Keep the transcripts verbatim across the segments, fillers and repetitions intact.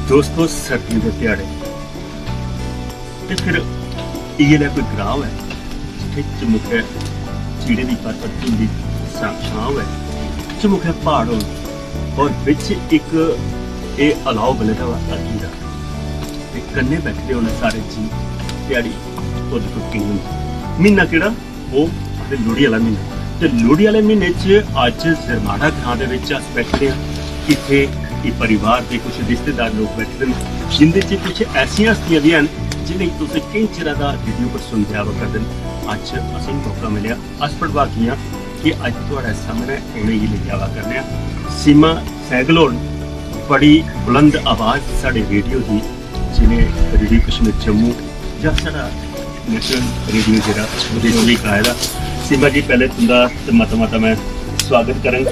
दोस्तो, सर्दियों दे ध्याड़े ते फिर इ'यै नेहा कोई ग्रांऽ होऐ जित्थै चमुखै चीड़ें दी परत धुंदी सा- छां होऐ, चमुखै प्हाड़ होन और बिच इक एह् अलाव बले दा होऐ अग्गी दा, ते कन्नै बैठे दे होन सारे जी ध्याड़ी तुंदी टुक्की होंदी। म्हीना केह्ड़ा? ओह् आखदे लोह्ड़ी आह्ला म्हीना। ते लोह्ड़ी आह्ले म्हीने च अज्ज जरमाड़ा ग्रां दे बिच अस बैठे दे आं। इत्थै एह् परिवार दे कुछ रिश्तेदार लोक बैठे दे न, जिंदे च कुछ ऐसियां हस्तियां बी हैन जिनेंगी तुस केईं चिरा दा रेडियो पर सुनदे आवा करदे न। अज्ज असेंगी मौका मिलेआ, अस भडभागी आं कि अज्ज थुआढ़े सामनै उनेंगी लेई आवा करने आं। सीमा सैगल होर बड़ी बुलंद आवाज साढ़े रेडियो दी, जिनें रेडियो कश्मीर जम्मू जां साढ़ा नेशनल रेडियो जेह्ड़ा ओह्दे च बी गाए दा। सीमा जी, पैह्ले तुंदा ते मता मता मैं स्वागत करङ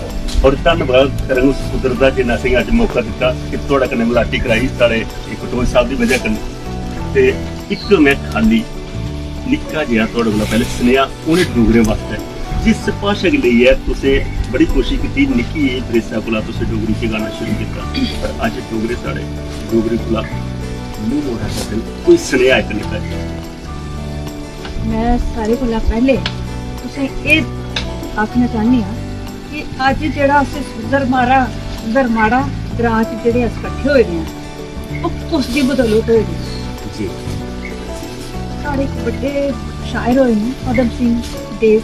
और धन्नवाद करङ उस कुदरत दा जिन्नै असेंगी अज्ज मौका दित्ता कि थुआढ़े कन्नै मलाटी कराई साढ़े इक टोल साहब दी वजह कन्नै। ते इक मैं खाली निक्का जेहा थुआढ़े कोला पैह्ले सनेहा उ'नें डोगरें वास्तै, जिस भाशा गी लेइयै तुसें बड़ी कोशिश कीती, निक्की जेही प्रेसा कोला तुसें डोगरी च गाना शुरू कीता, पर अज्ज डोगरे साढ़े डोगरी कोला मूंह मोड़ा करदे न। कोई सनेहा इक निक्का जेहा। मैं सारे कोला पैह्ले तुसें एह् आखना चाह्न्नी आं कि अज्ज जेह्ड़ा अस सुंदर मारा सुंदर माड़ा ग्रां च जेह्ड़े अस कट्ठे होए दे आं, ओह् कुस दी बदौलत होए दे आं। जी। साढ़े इक बड्डे शायर होए न पद्म सिंह देव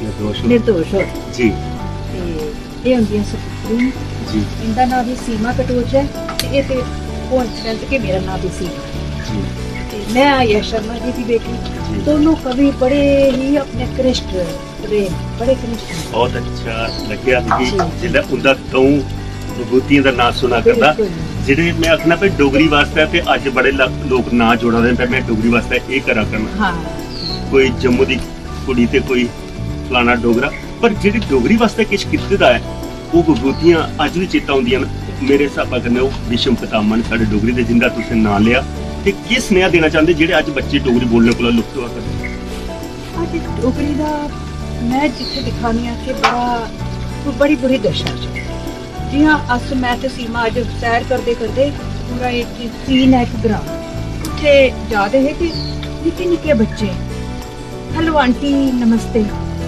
निर्दोष हो। निर्दोष होर। जी। ते एह् होंदियां सपुत्री न। जी। इंदा नांऽ बी सीमा कटोच ऐ ते एह् ते कोइंसिडेंस कि मेरा नांऽ बी सीमा ऐ। जी। ते मैं आई ऐ शर्मा जी दी बेटी। जी। दोनों कवि बड़े ही अपने घनिष्ठ रेह्, बड़े घनिष्ठ रेह्। बहुत अच्छा लग्गेआ मिगी जी। जिसलै उंदा द'ऊं विभूतियें दा नांऽ सुना करदा। बिल्कुल। जेह्ड़े मैं आखना भाई डोगरी वास्तै ते अज्ज बड़े ल- लोक नांऽ जोड़ा दे न, भाई मैं डोगरी वास्तै एह् करा करना। हाँ। कोई जम्मू दी कुड़ी ते कोई फलाना डोगरा, पर जेह्ड़ी डोगरी वास्तै किश कीते दा ऐ, ओह् विभूतियां अज्ज बी चेता औंदियां न। मेरे स्हाबा कन्नै ओह् भीष्म पितामह न साढ़े डोगरी दे, जिंदा तुसें नांऽ लेआ। ते केह् सनेहा देना चांह्दे जेह्ड़े अज्ज बच्चे डोगरी बोलने कोला लुप्त होआ करदे? अज्ज डोगरी दा मैं जित्थै दिक्खा नी आं कि बड़ा, बड़ी बुरी दशा च। जियां अस, मैं ते सीमा अज्ज सैर करदे करदे पूरा इक सीन ऐ इक ग्रां, उत्थै जा दे हे ते निक्के निक्के बच्चे, "Hello aunty, नमस्ते।"